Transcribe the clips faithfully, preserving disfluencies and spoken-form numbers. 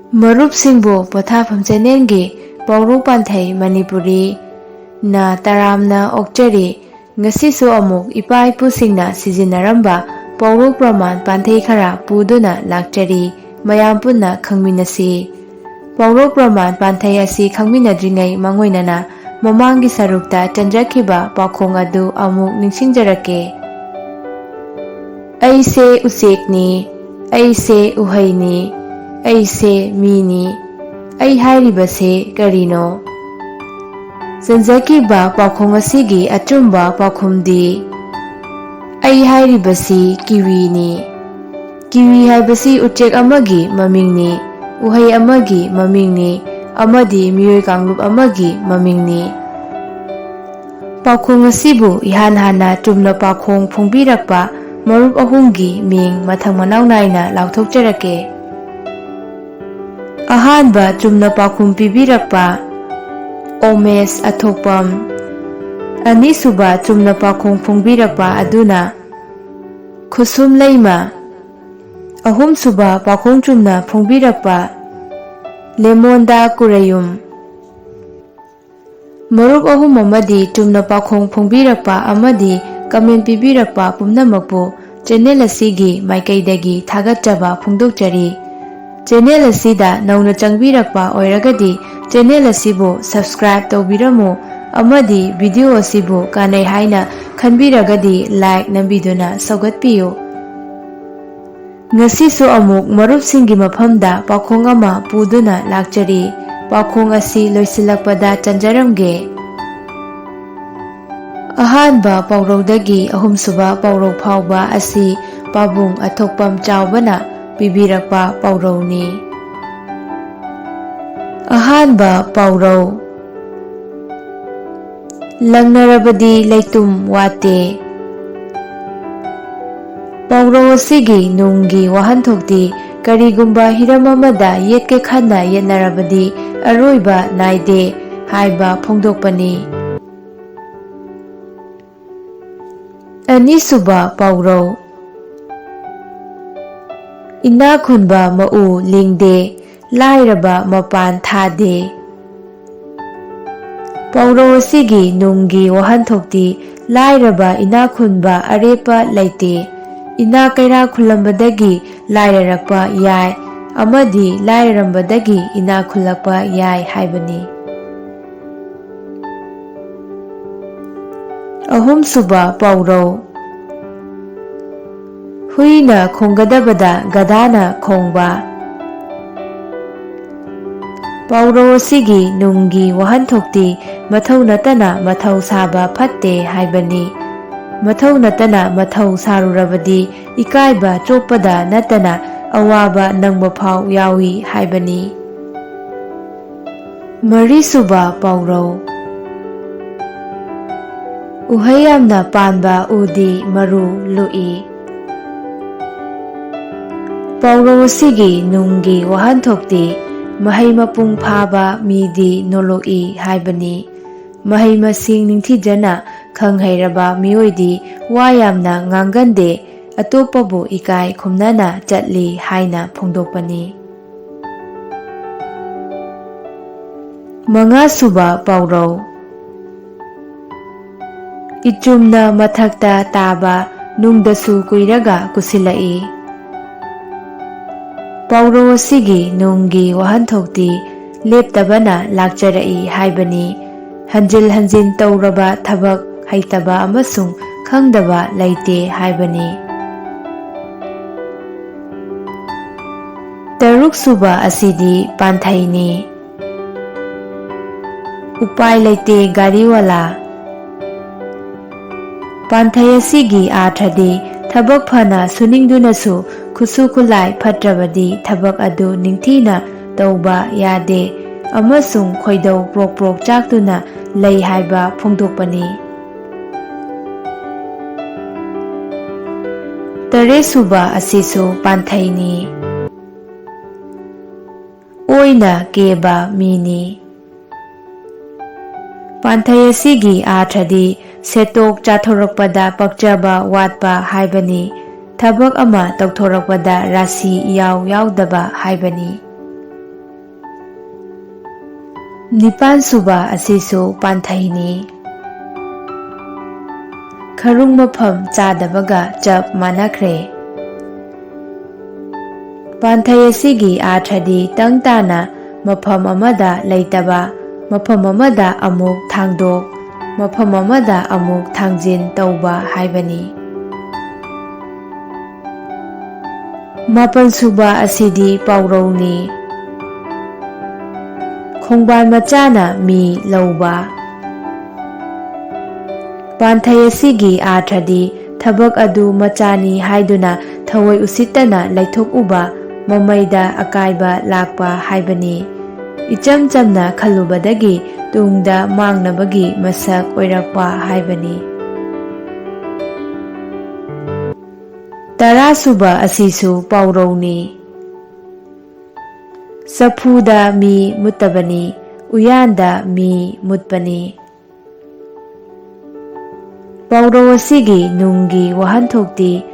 ꯃꯔꯨꯞꯁꯤꯡꯕꯨ ꯄꯣꯊꯥꯐꯝ ꯆꯦꯅꯦꯜꯒꯤ ꯄꯥꯎꯔꯧ ꯄꯥꯟꯊꯩ ꯃꯅꯤꯄꯨꯔꯤ ꯅ ꯇꯔꯥꯝꯅ ꯑꯣꯛꯆꯔꯤ꯫ ꯉꯁꯤꯁꯨ ꯑꯃꯨꯛ ꯏꯄꯥ ꯏꯄꯨꯁꯤꯡꯅ ꯁꯤꯖꯤꯟꯅꯔꯝꯕ ꯄꯥꯎꯔꯧ ꯄ꯭ꯔꯃꯥꯟ ꯄꯥꯟꯊꯩ ꯈꯔ ꯄꯨꯗꯨꯅ ꯂꯥꯛꯆꯔꯤ꯫ ꯃꯌꯥꯝ ꯄꯨꯟꯅ ꯈꯪꯃꯤꯟꯅꯁꯤ꯫ ꯄꯥꯎꯔꯧ ꯄ꯭ꯔꯃꯥꯟ ꯄꯥꯟꯊꯩ ꯑꯁꯤ ꯈꯪꯃꯤꯟꯅꯗ꯭ꯔꯤꯉꯩ ꯃꯥꯡꯑꯣꯏꯅꯅ ꯃꯃꯥꯡꯒꯤ ꯁꯔꯨꯛꯇ ꯆꯟꯖꯈꯤꯕ ꯄꯥꯎꯈꯣꯡ ꯑꯗꯨ ꯑꯃꯨꯛ ꯅꯤꯡꯁꯤꯡꯖꯔꯛꯀꯦ꯫ ꯑꯩꯁꯦ ꯎꯆꯦꯛꯅꯤ, ꯑꯩꯁꯦ ꯎꯍꯩꯅꯤ, ꯑꯩꯁꯦ ꯃꯤꯅꯤ꯫ ꯑꯩ ꯍꯥꯏꯔꯤꯕꯁꯦ ꯀꯔꯤꯅꯣ? ꯆꯟꯖꯈꯤꯕ ꯄꯥꯎꯈꯣꯡ ꯑꯁꯤꯒꯤ ꯑꯆꯨꯝꯕ ꯄꯥꯎꯈꯨꯝꯗꯤ, ꯑꯩ ꯍꯥꯏꯔꯤꯕꯁꯤ ꯀꯤꯋꯤꯅꯤ꯫ ꯀꯤꯋꯤ ꯍꯥꯏꯕꯁꯤ ꯎꯆꯦꯛ ꯑꯃꯒꯤ ꯃꯃꯤꯡꯅꯤ, ꯎꯍꯩ ꯑꯃꯒꯤ ꯃꯃꯤꯡꯅꯤ, ꯑꯃꯗꯤ ꯃꯤꯑꯣꯏ ꯀꯥꯡꯂꯨꯞ ꯑꯃꯒꯤ ꯃꯃꯤꯡꯅꯤ꯫ ꯄꯥꯎꯈꯣꯡ ꯑꯁꯤꯕꯨ ꯏꯍꯥꯟ ꯍꯥꯟꯅ ꯆꯨꯝꯅ ꯄꯥꯎꯈꯣꯡ ꯐꯣꯡꯕꯤꯔꯛꯄ ꯃꯔꯨꯞ ꯑꯍꯨꯝꯒꯤ ꯃꯤꯡ ꯃꯊꯪ ꯃꯅꯥꯎ ꯅꯥꯏꯅ ꯂꯥꯎꯊꯣꯛꯆꯔꯛꯀꯦ꯫ ꯑꯍꯥꯟꯕ ꯆꯨꯝꯅ ꯄꯥꯎꯈꯨꯝ ꯄꯤꯕꯤꯔꯛꯄ ꯑꯣꯃꯦꯁ ꯑꯊꯣꯛꯄꯝ, ꯑꯅꯤꯁꯨꯕ ꯆꯨꯝꯅ ꯄꯥꯎꯈꯨꯝ ꯐꯣꯡꯕꯤꯔꯛꯄ ꯑꯗꯨꯅ ꯈꯨꯁꯨꯝ ꯂꯩꯃ, ꯑꯍꯨꯝꯁꯨꯕ ꯄꯥꯎꯈꯨꯝ ꯆꯨꯝꯅ ꯐꯣꯡꯕꯤꯔꯛꯄ ꯂꯦꯃꯣꯟꯗꯥ ꯀꯨꯔꯩꯌꯨꯝ꯫ ꯃꯔꯨꯞ ꯑꯍꯨꯝ ꯑꯃꯗꯤ ꯆꯨꯝꯅ ꯄꯥꯎꯈꯣꯡ ꯐꯣꯡꯕꯤꯔꯛꯄ ꯑꯃꯗꯤ ꯀꯃꯦꯟ ꯄꯤꯕꯤꯔꯛꯄ ꯄꯨꯝꯅꯃꯛꯄꯨ ꯆꯦꯅꯦꯜ ꯑꯁꯤꯒꯤ ꯃꯥꯏꯀꯩꯗꯒꯤ ꯊꯥꯒꯠꯆꯕ ꯐꯣꯡꯗꯣꯛꯆꯔꯤ꯫ ꯆꯦꯅꯦꯜ ꯑꯁꯤꯗ ꯅꯧꯅ ꯆꯪꯕꯤꯔꯛꯄ ꯑꯣꯏꯔꯒꯗꯤ ꯆꯦꯅꯦꯜ ꯑꯁꯤꯕꯨ ꯁꯕꯁꯀ꯭ꯔꯥꯏꯕ ꯇꯧꯕꯤꯔꯝꯃꯨ ꯑꯃꯗꯤ ꯚꯤꯗꯤꯑꯣ ꯑꯁꯤꯕꯨ ꯀꯥꯟꯅꯩ ꯍꯥꯏꯅ ꯈꯟꯕꯤꯔꯒꯗꯤ ꯂꯥꯏꯛ ꯅꯝꯕꯤꯗꯨꯅ ꯁꯧꯒꯠꯄꯤꯌꯨ꯫ ꯉꯁꯤꯁꯨ ꯑꯃꯨꯛ ꯃꯔꯨꯞꯁꯤꯡꯒꯤ ꯃꯐꯝꯗ ꯄꯥꯎꯈꯣꯡ ꯑꯃ ꯄꯨꯗꯨꯅ ꯂꯥꯛꯆꯔꯤ꯫ ꯄꯥꯎꯈꯣꯡ ꯑꯁꯤ ꯂꯣꯏꯁꯤꯜꯂꯛꯄꯗ ꯆꯟꯖꯔꯝꯒꯦ꯫ ꯑꯍꯥꯟꯕ ꯄꯥꯎꯔꯧꯗꯒꯤ ꯑꯍꯨꯝꯁꯨꯕ ꯄꯥꯎꯔꯧ ꯐꯥꯎꯕ ꯑꯁꯤ ꯄꯥꯕꯨꯡ ꯑꯊꯣꯛꯄꯝ ꯆꯥꯎꯕꯅ ꯄꯤꯕꯤꯔꯛꯄ ꯄꯥꯎꯔꯧꯅꯤ꯫ ꯑꯍꯥꯟꯕ ꯄꯥꯎꯔꯧ, ꯂꯪꯅꯔꯕꯗꯤ ꯂꯩꯇꯨꯝ ꯋꯥꯠꯇꯦ꯫ ꯄꯥꯎꯔꯧ ꯑꯁꯤꯒꯤ ꯅꯨꯡꯒꯤ ꯋꯥꯍꯟꯊꯣꯛꯇꯤ ꯀꯔꯤꯒꯨꯝꯕ ꯍꯤꯔꯝ ꯑꯃꯗ ꯌꯦꯠꯀꯦ ꯈꯟꯅ ꯌꯦꯠꯅꯔꯕꯗꯤ ꯑꯔꯣꯏꯕ ꯅꯥꯏꯗꯦ ꯍꯥꯏꯕ ꯐꯣꯡꯗꯣꯛꯄꯅꯤ꯫ ꯑꯅꯤꯁꯨꯕ ꯄꯥꯎꯔꯧ, ꯏꯅꯥꯛ ꯈꯨꯟꯕ ꯃꯎ ꯂꯤꯡꯗꯦ, ꯂꯥꯏꯔꯕ ꯃꯄꯥꯟ ꯊꯥꯗꯦ꯫ ꯄꯥꯎꯔꯧ ꯑꯁꯤꯒꯤ ꯅꯨꯡꯒꯤ ꯋꯥꯍꯟꯊꯣꯛꯇꯤ ꯂꯥꯏꯔꯕ ꯏꯅꯥꯛ ꯈꯨꯟꯕ ꯑꯔꯦꯞꯄ ꯂꯩꯇꯦ꯫ ꯏꯅꯥꯛ ꯀꯩꯔꯥꯛ ꯈꯨꯜꯂꯝꯕꯗꯒꯤ ꯂꯥꯏꯔꯔꯛꯄ ꯌꯥꯏ ꯑꯃꯗꯤ ꯂꯥꯏꯔꯔꯝꯕꯗꯒꯤ ꯏꯅꯥꯛ ꯈꯨꯜꯂꯛꯄ ꯌꯥꯏ ꯍꯥꯏꯕꯅꯤ꯫ ꯑꯍꯨꯝꯁꯨꯕ ꯄꯥꯎꯔꯧ꯫ ꯍꯨꯏꯅ ꯈꯣꯡꯒꯗꯕꯗ ꯒꯙꯥꯅ ꯈꯣꯡꯕ꯫ ꯄꯥꯎꯔꯧ ꯑꯁꯤꯒꯤ ꯅꯨꯡꯒꯤ ꯋꯥꯍꯟꯊꯣꯛꯇꯤ ꯃꯊꯧ ꯅꯠꯇꯅ ꯃꯊꯧ ꯁꯥꯕ ꯐꯠꯇꯦ ꯍꯥꯏꯕꯅꯤ꯫ ꯃꯊꯧ ꯅꯠꯇꯅ ꯃꯊꯧ ꯁꯥꯔꯨꯔꯕꯗꯤ ꯏꯀꯥꯏꯕ ꯆꯣꯞꯄꯗ ꯅꯠꯇꯅ ꯑꯋꯥꯕ ꯅꯪꯕ ꯐꯥꯎ ꯌꯥꯎꯏ ꯍꯥꯏꯕꯅꯤ꯫ ꯃꯔꯤꯁꯨꯕ ꯄꯥꯎꯔꯧ꯫ ꯎꯍꯩ ꯌꯥꯝꯅ ꯄꯥꯟꯕ ꯎꯗꯤ ꯃꯔꯨ ꯂꯨꯛꯏ꯫ ꯄꯥꯎꯔꯧ ꯑꯁꯤꯒꯤ ꯅꯨꯡꯒꯤ ꯋꯥꯍꯟꯊꯣꯛꯇꯤ ꯃꯍꯩ ꯃꯄꯨꯡ ꯐꯥꯕ ꯃꯤꯗꯤ ꯅꯣꯂꯨꯛꯏ ꯍꯥꯏꯕꯅꯤ꯫ ꯃꯍꯩ ꯃꯁꯤꯡ ꯅꯤꯡꯊꯤꯖꯅ ꯈꯪ ꯍꯩꯔꯕ ꯃꯤꯑꯣꯏꯗꯤ ꯋꯥ ꯌꯥꯝꯅ ꯉꯥꯡꯒꯟꯗꯦ, ꯑꯇꯣꯞꯄꯕꯨ ꯏꯀꯥꯏ ꯈꯨꯝꯅꯅ ꯆꯠꯂꯤ ꯍꯥꯏꯅ ꯐꯣꯡꯗꯣꯛꯄꯅꯤ꯫ ꯃꯉꯥꯁꯨꯕ ꯄꯥꯎꯔꯧ꯫ ꯏꯆꯨꯝꯅ ꯃꯊꯛꯇ ꯇꯥꯕ, ꯅꯨꯡꯗꯁꯨ ꯀꯨꯏꯔꯒ ꯀꯨꯁꯤꯜꯂꯛꯏ꯫ ꯄꯥꯎꯔꯧ ꯑꯁꯤꯒꯤ ꯅꯨꯡꯒꯤ ꯋꯥꯍꯟꯊꯣꯛꯇꯤ ꯂꯦꯞꯇꯕꯅ ꯂꯥꯛꯆꯔꯛꯏ ꯍꯥꯏꯕꯅꯤ꯫ ꯍꯟꯖꯤꯜ ꯍꯟꯖꯤꯟ ꯇꯧꯔꯕ ꯊꯕꯛ ꯍꯩꯇꯕ ꯑꯃꯁꯨꯡ ꯈꯪꯗꯕ ꯂꯩꯇꯦ ꯍꯥꯏꯕꯅꯤ꯫ ꯇꯔꯨꯛꯁꯨꯕ ꯑꯁꯤꯗꯤ ꯄꯥꯟꯊꯩꯅꯤ꯫ ꯎꯄꯥꯏ ꯂꯩꯇꯦ ꯒꯥꯔꯤꯋꯥꯂꯥ꯫ ꯄꯥꯟꯊꯩ ꯑꯁꯤꯒꯤ ꯑꯥꯔꯊꯗꯤ ꯊꯕꯛ ꯐꯅ ꯁꯨꯅꯤꯡꯗꯨꯅꯁꯨ ꯈꯨꯠꯁꯨ ꯈꯨꯠꯂꯥꯏ ꯐꯠꯇ꯭ꯔꯕꯗꯤ ꯊꯕꯛ ꯑꯗꯨ ꯅꯤꯡꯊꯤꯅ ꯇꯧꯕ ꯌꯥꯗꯦ ꯑꯃꯁꯨꯡ ꯈꯣꯏꯗꯧ ꯄ꯭ꯔꯣꯛ ꯄ꯭ꯔꯣꯛ ꯆꯥꯛꯇꯨꯅ ꯂꯩ ꯍꯥꯏꯕ ꯐꯣꯡꯗꯣꯛꯄꯅꯤ꯫ ꯇꯔꯦꯠꯁꯨꯕ ꯑꯁꯤꯁꯨ ꯄꯥꯟꯊꯩꯅꯤ꯫ ꯑꯣꯏꯅ ꯀꯦꯕ ꯃꯤꯅꯤ꯫ ꯄꯥꯟꯊꯩ ꯑꯁꯤꯒꯤ ꯑꯥꯔꯊꯗꯤ ꯁꯦꯠꯇꯣꯛ ꯆꯥꯊꯣꯔꯛꯄꯗ ꯄꯛꯆꯕ ꯋꯥꯠꯄ ꯍꯥꯏꯕꯅꯤ꯫ ꯊꯕꯛ ꯑꯃ ꯇꯧꯊꯣꯔꯛꯄꯗ ꯔꯥꯁꯤ ꯏꯌꯥꯎ ꯌꯥꯎꯗꯕ ꯍꯥꯏꯕꯅꯤ꯫ ꯅꯤꯄꯥꯟ ꯁꯨꯕ ꯑꯁꯤꯁꯨ ꯄꯥꯟꯊꯩꯅꯤ꯫ ꯈꯔꯨꯡ ꯃꯐꯝ ꯆꯥꯗꯕꯒ ꯆꯞ ꯃꯥꯟꯅꯈ꯭ꯔꯦ꯫ ꯄꯥꯟꯊꯩ ꯑꯁꯤꯒꯤ ꯑꯥꯔꯊꯗꯤ ꯇꯪ ꯇꯥꯅ ꯃꯐꯝ ꯑꯃꯗ ꯂꯩꯇꯕ, ꯃꯐꯝ ꯑꯃꯗ ꯑꯃꯨꯛ ꯊꯥꯡꯗꯣꯛ, ꯃꯐꯝ ꯑꯃꯗ ꯑꯃꯨꯛ ꯊꯥꯡꯖꯤꯟ ꯇꯧꯕ ꯍꯥꯏꯕꯅꯤ꯫ ꯃꯥꯄꯟ ꯁꯨꯕ ꯑꯁꯤꯗꯤ ꯄꯥꯎꯔꯧꯅꯤ꯫ ꯈꯣꯡꯕꯥꯟ ꯃꯆꯥꯅ ꯃꯤ ꯂꯧꯕ꯫ ꯄꯥꯟꯊꯩ ꯑꯁꯤꯒꯤ ꯑꯥꯔꯊꯗꯤ ꯊꯕꯛ ꯑꯗꯨ ꯃꯆꯥꯅꯤ ꯍꯥꯏꯗꯨꯅ ꯊꯑꯣꯏ ꯎꯁꯤꯠꯇꯅ ꯂꯩꯊꯣꯛꯎꯕ, ꯃꯃꯩꯗ ꯑꯀꯥꯏꯕ ꯂꯥꯛꯄ ꯍꯥꯏꯕꯅꯤ꯫ ꯏꯆꯝ ꯆꯝꯅ ꯈꯜꯂꯨꯕꯗꯒꯤ ꯇꯨꯡꯗ ꯃꯥꯡꯅꯕꯒꯤ ꯃꯁꯛ ꯑꯣꯏꯔꯛꯄ ꯍꯥꯏꯕꯅꯤ꯫ ꯇꯔꯥ ꯁꯨꯕ ꯑꯁꯤꯁꯨ ꯄꯥꯎꯔꯧꯅꯤ꯫ ꯆꯐꯨꯗ ꯃꯤ ꯃꯨꯠꯇꯕꯅꯤ, ꯎꯌꯥꯟꯗ ꯃꯤ ꯃꯨꯠꯄꯅꯤ꯫ ꯄꯥꯎꯔꯧ ꯑꯁꯤꯒꯤ ꯅꯨꯡꯒꯤ ꯋꯥꯍꯟꯊꯣꯛꯇꯤ,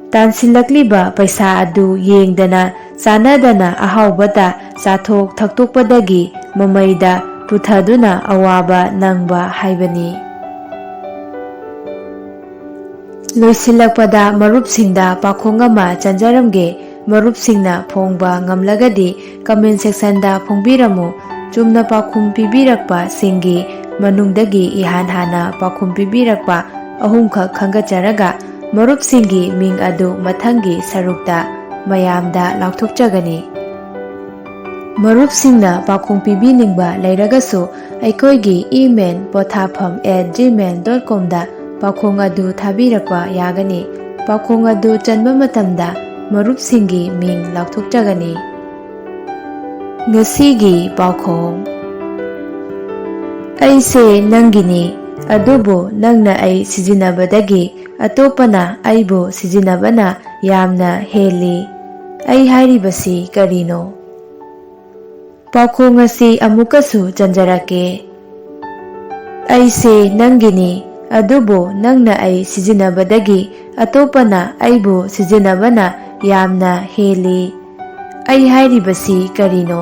ꯇꯥꯟꯁꯤꯜꯂꯛꯂꯤꯕ ꯄꯩꯁꯥ ꯑꯗꯨ ꯌꯦꯡꯗꯅ ꯆꯥꯟꯅꯗꯅ ꯑꯍꯥꯎꯕꯇ ꯆꯥꯊꯣꯛ ꯊꯛꯇꯣꯛꯄꯗꯒꯤ ꯃꯃꯩꯗ ꯄꯨꯊꯗꯨꯅ ꯑꯋꯥꯕ ꯅꯪꯕ ꯍꯥꯏꯕꯅꯤ꯫ ꯂꯣꯏꯁꯤꯜꯂꯛꯄꯗ ꯃꯔꯨꯞꯁꯤꯡꯗ ꯄꯥꯎꯈꯣꯡ ꯑꯃ ꯆꯟꯖꯔꯝꯒꯦ꯫ ꯃꯔꯨꯞꯁꯤꯡꯅ ꯐꯣꯡꯕ ꯉꯝꯂꯒꯗꯤ comment sectionꯗ ꯐꯣꯡꯕꯤꯔꯝꯃꯨ꯫ ꯆꯨꯝꯅ ꯄꯥꯎꯈꯨꯝ ꯄꯤꯕꯤꯔꯛꯄꯁꯤꯡꯒꯤ ꯃꯅꯨꯡꯗꯒꯤ ꯏꯍꯥꯟ ꯍꯥꯟꯅ ꯄꯥꯎꯈꯨꯝ ꯄꯤꯕꯤꯔꯛꯄ ꯑꯍꯨꯝꯈꯛ ꯈꯟꯒꯠꯆꯔꯒ ꯃꯔꯨꯞꯁꯤꯡꯒꯤ ꯃꯤꯡ ꯑꯗꯨ ꯃꯊꯪꯒꯤ ꯁꯔꯨꯛꯇ ꯃꯌꯥꯝꯗ ꯂꯥꯎꯊꯣꯛꯆꯒꯅꯤ꯫ ꯃꯔꯨꯞꯁꯤꯡꯅ ꯄꯥꯎꯈꯨꯝ ꯄꯤꯕꯤꯅꯤꯡꯕ ꯂꯩꯔꯒꯁꯨ ꯑꯩꯈꯣꯏꯒꯤ email pothapham at gmail dot comꯗ ꯄꯥꯎꯈꯣꯡ ꯑꯗꯨ ꯊꯥꯕꯤꯔꯛꯄ ꯌꯥꯒꯅꯤ꯫ ꯄꯥꯎꯈꯣꯡ ꯑꯗꯨ ꯆꯟꯕ ꯃꯇꯝꯗ ꯃꯔꯨꯞꯁꯤꯡꯒꯤ ꯃꯤꯡ ꯂꯥꯎꯊꯣꯛꯆꯒꯅꯤ꯫ ꯉꯁꯤꯒꯤ ꯄꯥꯎꯈꯣꯡ꯫ ꯑꯩꯁꯦ ꯅꯪꯒꯤꯅꯤ, ꯑꯗꯨꯕꯨ ꯅꯪꯅ ꯑꯩ ꯁꯤꯖꯤꯟꯅꯕꯗꯒꯤ ꯑꯇꯣꯞꯄꯅ ꯑꯩꯕꯨ ꯁꯤꯖꯤꯟꯅꯕꯅ ꯌꯥꯝꯅ ꯍꯦꯜꯂꯤ꯫ ꯑꯩ ꯍꯥꯏꯔꯤꯕꯁꯤ ꯀꯔꯤꯅꯣ? ꯄꯥꯎꯈꯣꯡ ꯑꯁꯤ ꯑꯃꯨꯛꯀꯁꯨ ꯆꯟꯖꯔꯛꯀꯦ꯫ ꯑꯩꯁꯦ ꯅꯪꯒꯤꯅꯤ, ꯑꯗꯨꯕꯨ ꯅꯪꯅ ꯑꯩ ꯁꯤꯖꯤꯟꯅꯕꯗꯒꯤ ꯑꯇꯣꯞꯄꯅ ꯑꯩꯕꯨ ꯁꯤꯖꯤꯟꯅꯕꯅ ꯌꯥꯝꯅ ꯍꯦꯜꯂꯤ꯫ ꯑꯩ ꯍꯥꯏꯔꯤꯕꯁꯤ ꯀꯔꯤꯅꯣ?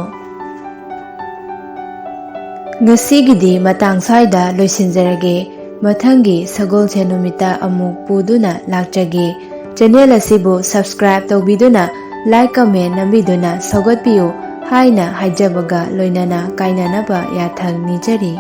ꯉꯁꯤꯒꯤꯗꯤ ꯃꯇꯥꯡ ꯁ꯭ꯋꯥꯏꯗ ꯂꯣꯏꯁꯤꯟꯖꯔꯒꯦ꯫ ꯃꯊꯪꯒꯤ ꯁꯒꯣꯜꯁꯦꯟ ꯅꯨꯃꯤꯠꯇ ꯑꯃꯨꯛ ꯄꯨꯗꯨꯅ ꯂꯥꯛꯆꯒꯦ꯫ Channel ꯑꯁꯤꯕꯨ subscribe ꯇꯧꯕꯤꯗꯨꯅ like comment ꯅꯝꯕꯤꯗꯨꯅ ꯁꯧꯒꯠꯄꯤꯌꯨ ꯍꯥꯏꯅ ꯍꯥꯏꯖꯕꯒ ꯂꯣꯏꯅꯅ ꯀꯥꯏꯅꯅꯕ ꯌꯥꯊꯪ ꯅꯤꯖꯔꯤ꯫